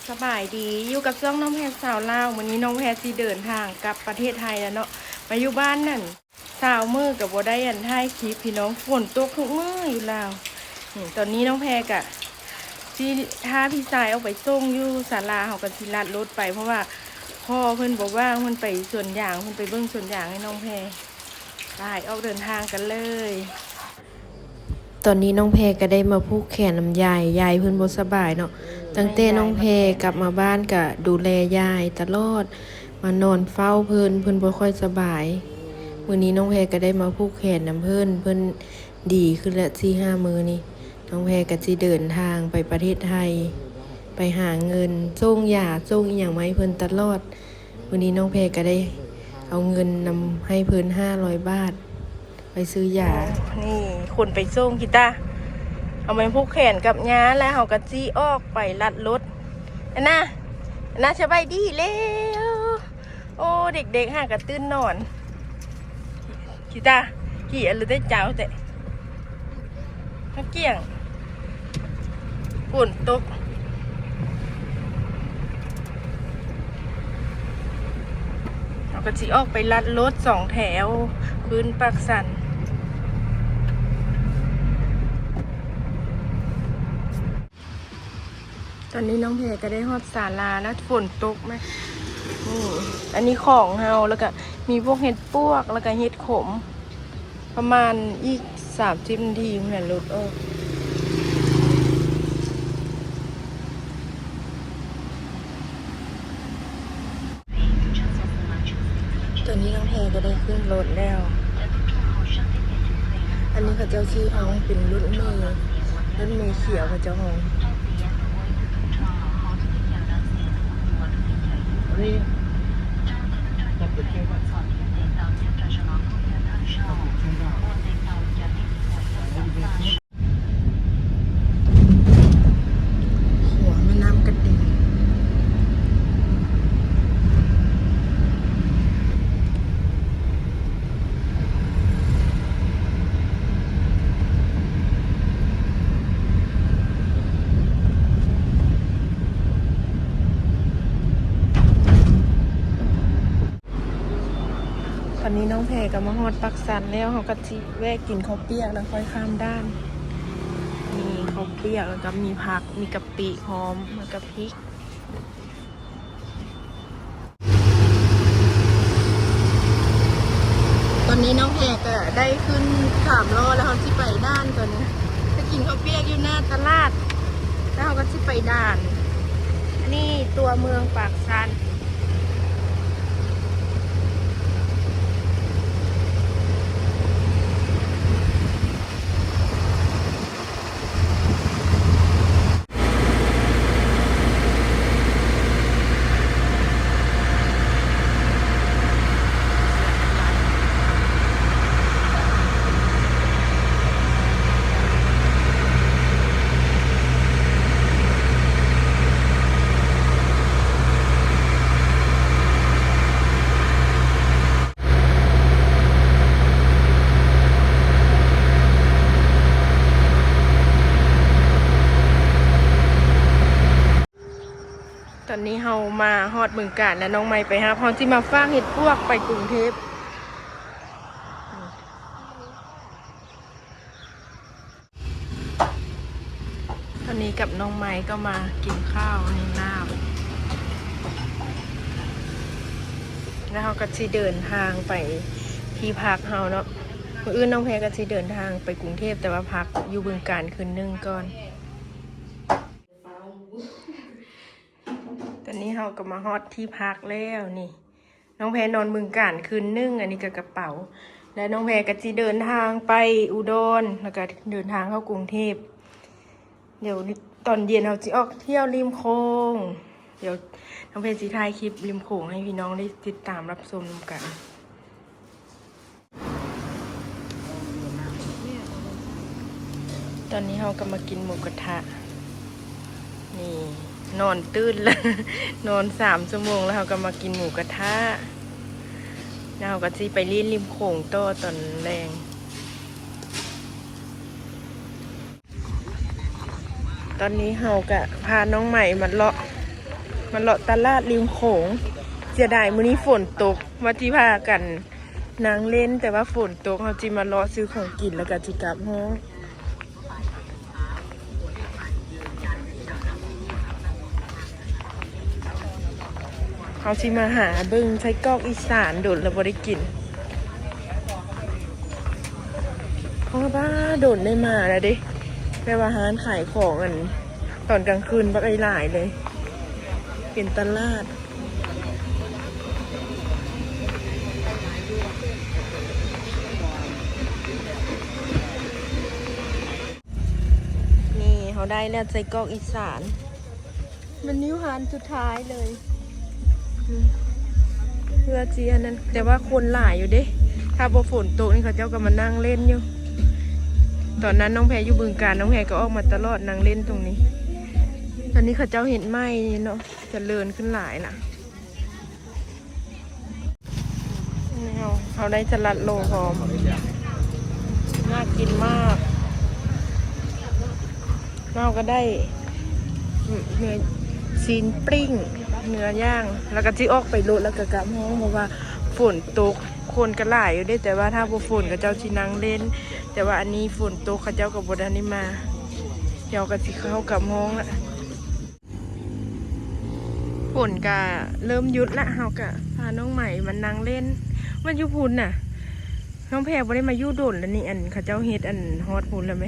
ສະບາຍດີ ຢູ່ກັບຊ່ອງນ້ອງແພຊາວລາວ. ມື້ນີ້ນ້ອງແພຊິເດີນທາງກັບປະເທດໄທແລ້ວເນາະ. ມາຢູ່ບ້ານນັ້ນຊາວມື້ກໍບໍ່ໄດ້ອັນຖ່າຍຄລິບພີ່ນ້ອງ, ຝົນຕົກທຸກມື້ຢູ່ລາວ. ນີ້ ຕອນນີ້ນ້ອງແພກະຊິຖ້າພີ່ຊາຍອອກໄປສົ່ງຢູ່ສາລາ, ເຮົາກໍຊິລັດລົດໄປ ເພາະວ່າພໍ່ເພິ່ນບໍ່ວ່າງ, ເພິ່ນໄປສວນຢາງ, ເພິ່ນໄປເບິ່ງສວນຢາງໃຫ້ນ້ອງແພ. ໄປ ອອກເດີນທາງກັນເລີຍ. ຕອນນີ້ນ້ອງແພກໍໄດ້ມາຜູກແຂນນຳຍາຍ, ຍາຍເພິ່ນບໍ່ສະບາຍເນາະ. ຕັ້ງແຕ່ນ້ອງແພກັບມາບ້ານກໍດູແລຍາຍຕະຫຼອດ, ມານອນເຝົ້າເພິ່ນ, ເພິ່ນບໍ່ຄ່ອຍສະບາຍ. ມື້ນີ້ນ້ອງແພກໍໄດ້ມາຜູກແຂນນຳເພິ່ນ, ເພິ່ນດີຂຶ້ນແລ້ວສີ່ຫ້າມື້ນີ້. ນ້ອງແພກໍຊິເດີນທາງໄປປະເທດໄທ ໄປຫາເງິນ, ສົ່ງຢາ, ສົ່ງອີ່ຫຍັງມາໃຫ້ເພິ່ນຕະຫຼອດ. ມື້ນີ້ນ້ອງແພກໍໄດ້ເອົາເງິນນຳໃຫ້ເພິ່ນຫ້າຮ້ອຍບາດ ໄປຊື້ຢາ. ນີ້ ຄົນໄປສົ່ງ ກີຕາ ເອົາໄມ້ຜູກແຂນກັບຍາ ແລ້ວເຮົາກໍຊິອອກໄປລັດລົດ. ອັນນ່າ ອັນນ່າ ສະບາຍດີແລ້ວ. ໂອ້ ເດັກໆຫາກະຕື່ນນອນ. ກີຕາ ກີອັນຫຼືໄດ້ເຈົ້າແຕ່ ຮະ ກ້ຽງ ຝົນຕົກ. ເຮົາກໍຊິອອກໄປລັດລົດສອງແຖວ ຂຶ້ນປາກຊັນ. ຕອນນີ້ນ້ອງແພກໍໄດ້ຮອດສາລາແລ້ວ, ຝົນຕົກມາ. ນີ້ ອັນນີ້ຂອງເຮົາ, ແລ້ວກໍມີພວກເຫັດປວກ ແລ້ວກໍເຫັດຂົມ. ປະມານອີກສາມສິບນາທີພຸ້ນແຫຼະ ລົດອອກ. ຕອນນີ້ນ້ອງແພກໍໄດ້ຂຶ້ນລົດແລ້ວ. ອັນນີ້ເຂົາເຈົ້າຊື່ຮ້ອງເປັນລົດເມ, ລົດເມຂຽວເຂົາເຈົ້າຮ້ອງ. ຂົວແມ່ນ້ຳກະດິງ. ຕອນນີ້ນ້ອງແພກໍມາຮອດປາກຊັນແລ້ວ, ເຮົາກໍຊິແວະກິນເຂົ້າປຽກແລ້ວຄ່ອຍຂ້າມດ່ານ. ມີເຂົ້າປຽກ ແລ້ວກໍມີຜັກ ມີກະປິພ້ອມ ແລ້ວກໍພິກ. ຕອນນີ້ນ້ອງແພກໍໄດ້ຂຶ້ນສາມລໍ້ແລ້ວ, ເຮົາຊິໄປດ່ານກ່ອນ. ໄປກິນເຂົ້າປຽກຢູ່ໜ້າຕະຫຼາດ ແລ້ວເຮົາກໍຊິໄປດ່ານ. ອັນນີ້ຕົວເມືອງປາກຊັນ. ຕອນນີ້ເຮົາມາຮອດບຶງການແລ້ວ, ນ້ອງໃໝ່ໄປຮັບ, ເຮົາຊິມາຝາກເຫັດປວກໄປກຸງເທບ. ຕອນນີ້ກັບນ້ອງໃໝ່ກໍມາກິນຂ້າວ ອັນນີ້ລາບ ແລ້ວເຮົາກໍຊິເດີນທາງໄປທີ່ພັກເຮົາເນາະ. ມື້ອື່ນນ້ອງແພກໍຊິເດີນທາງໄປກຸງເທບ, ແຕ່ວ່າພັກຢູ່ບຶງການຄືນໜຶ່ງກ່ອນ. ຕອນນີ້ເຮົາກໍມາຮອດທີ່ພັກແລ້ວນີ້. ນ້ອງແພນອນບຶງການຄືນໜຶ່ງ, ອັນນີ້ກໍກະເປົາ. ແລະ ນ້ອງແພກໍຊິເດີນທາງໄປອຸດອນ ແລ້ວກໍເດີນທາງເຂົ້າກຸງເທບ. ດຽວຕອນເຢັນເຮົາຊິອອກທ່ຽວລິມໂຂງ. ດຽວນ້ອງແພຊິຖ່າຍຄລິບລິມໂຂງໃຫ້ພີ່ນ້ອງໄດ້ຕິດຕາມຮັບຊົມນຳກັນ. ຕອນນີ້ເຮົາກໍມາກິນໝູກະທະ. ນີ້ ນອນຕື່ນແລ້ວ, ນອນສາມຊົ່ວໂມງແລ້ວ, ເຮົາກໍມາກິນໝູກະທະ ແລ້ວເຮົາກໍຊິໄປຫຼິ້ນລິມໂຂງຕໍ່ຕອນແລງ. ຕອນນີ້ເຮົາກະພານ້ອງໃໝ່ມາເລາະ ມາເລາະຕະຫຼາດລິມໂຂງ. ເສຍດາຍມື້ນີ້ຝົນຕົກ ວ່າຊິພາກັນນັ່ງເຫຼັ້ນ ແຕ່ວ່າຝົນຕົກ. ເຮົາຊິມາເລາະຊື້ຂອງກິນ ແລ້ວກໍຊິກັບຫ້ອງ. ເຮົາຊິມາຫາເບິ່ງໄສ້ກອກອີສານ ດົນແລ້ວບໍ່ໄດ້ກິນ. ເພາະວ່າດົນໄດ້ມາແລ້ວເດ້ ແບບວ່າຮ້ານຂາຍຂອງອັນຕອນກາງຄືນບັກຫຼາຍໆເລີຍ ເປັນຕະຫຼາດ. ນີ້ເຮົາໄດ້ແລ້ວໄສ້ກອກອີສານ. ມັນຢູ່ຮ້ານສຸດທ້າຍເລີຍ ເພື່ອຊິອັນນັ້ນ ແຕ່ວ່າຄົນຫຼາຍຢູ່ເດ້. ຖ້າບໍ່ຝົນຕົກນີ້ເຂົາເຈົ້າກໍມານັ່ງເຫຼັ້ນຢູ່. ຕອນນັ້ນນ້ອງແພຢູ່ບຶງການ ນ້ອງແພກໍອອກມາຕະຫຼອດ ນັ່ງເຫຼັ້ນຕົງນີ້. ຕອນນີ້ເຂົາເຈົ້າເຮັດໃໝ່ເນາະ ຈະເລີນຂຶ້ນຫຼາຍລະ. ເຮົາ ເຮົາໄດ້ສະຫຼັດໂລພ້ອມ ໜ້າກິນມາກ. ເຮົາກໍໄດ້ເນື້ອຊີ້ນປີ້ງ ເນື້ອຍ່າງ ແລ້ວກໍຊິອອກໄປໂລດ ແລ້ວກໍກັບຫ້ອງ ເພາະວ່າຝົນຕົກ ຄົນກໍຫຼາຍຢູ່ເດ້. ແຕ່ວ່າຖ້າບໍ່ຝົນ ເຂົາເຈົ້າຊິນັ່ງເຫຼັ້ນ ແຕ່ວ່າອັນນີ້ຝົນຕົກ ເຂົາເຈົ້າກໍບໍ່ທັນໄດ້ມາ. ດຽວກໍຊິເຂົ້າກັບຫ້ອງລະ. ຝົນກະເລີ່ມຢຸດລະ ເຮົາກະພານ້ອງໃໝ່ມານັ່ງເຫຼັ້ນ. ມັນຢູ່ພຸ້ນນະ ນ້ອງແພບໍ່ໄດ້ມາຢູ່ດົນລະນີ້. ອັນເຂົາເຈົ້າເຮັດອັນຮອດພຸ້ນລະແມ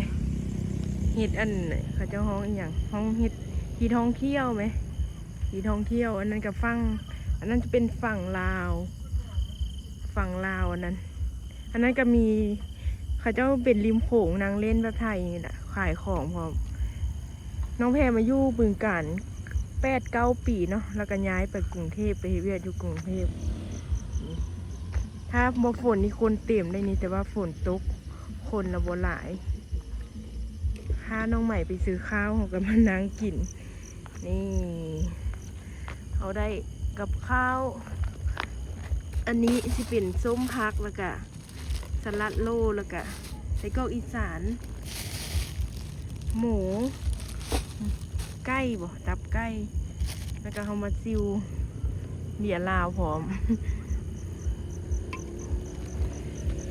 ເຮັດອັນ ເຂົາເຈົ້າຮ້ອງອີ່ຫຍັງ ຫ້ອງເຮັດທີ່ທ່ອງທ່ຽວແມ ທີ່ທ່ອງທ່ຽວ. ອັນນັ້ນກະຝັ່ງ ອັນນັ້ນຈະເປັນຝັ່ງລາວ ຝັ່ງລາວອັນນັ້ນ. ອັນນັ້ນກໍມີ ເຂົາເຈົ້າເປັນລິມໂຂງ ນັ່ງເຫຼັ້ນແບບໄທນີ້ລະ ຂາຍຂອງພ້ອມ. ນ້ອງແພມາຢູ່ບຶງການແປດເກົ້າປີເນາະ ແລ້ວກໍຍ້າຍໄປກຸງເທບ ໄປເຮັດວຽກຢູ່ກຸງເທບ. ຖ້າບໍ່ຝົນນີ້ຄົນເຕັມເດ້ນີ້ ແຕ່ວ່າຝົນຕົກ ຄົນລະບໍ່ຫຼາຍ. ພານ້ອງໃໝ່ໄປຊື້ຂ້າວ ເຮົາກໍມານັ່ງກິນ. ນີ້ ເຮົາໄດ້ກັບຂ້າວ ອັນນີ້ຊິເປັນສົ້ມຜັກ ແລ້ວກະສະຫຼັດໂລ ແລ້ວກະໄສ້ກອກອີສານ ໝູ ໄກ່ບໍ ຕັບໄກ່ ແລ້ວກະເຮົາມາຊິວເບຍລາວພ້ອມ.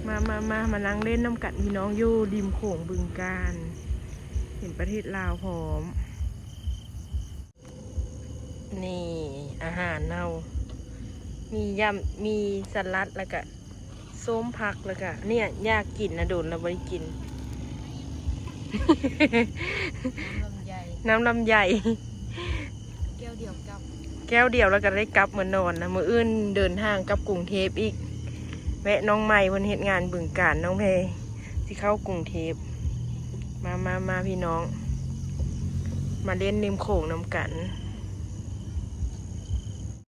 ມາ ມາ ມາ ມານັ່ງເຫຼັ້ນນຳກັນພີ່ນ້ອງ ຢູ່ລິມໂຂງບຶງການ ເປັນປະເທດລາວພ້ອມ. ນີ້ອາຫານເຮົາ ມີຢຳ ມີສະຫຼັດ ແລ້ວກະສົ້ມຜັກ ແລ້ວກະ ເນີ້ຍ ຢາກກິນນະ ດົນແລ້ວບໍ່ໄດ້ກິນ ນ້ຳລຳໄຍ ນ້ຳລຳໄຍ ແກ້ວດຽວກັບ ແກ້ວດຽວແລ້ວກໍໄດ້ກັບມານອນນະ. ມື້ອື່ນເດີນທາງກັບກຸງເທບອີກ ແວະນ້ອງໃໝ່ເພິ່ນເຮັດງານບຶງການ ນ້ອງແພຊິເຂົ້າກຸງເທບ. ມາ ມາ ມາ ພີ່ນ້ອງ ມາເຫຼັ້ນລິມໂຂງນຳກັນ.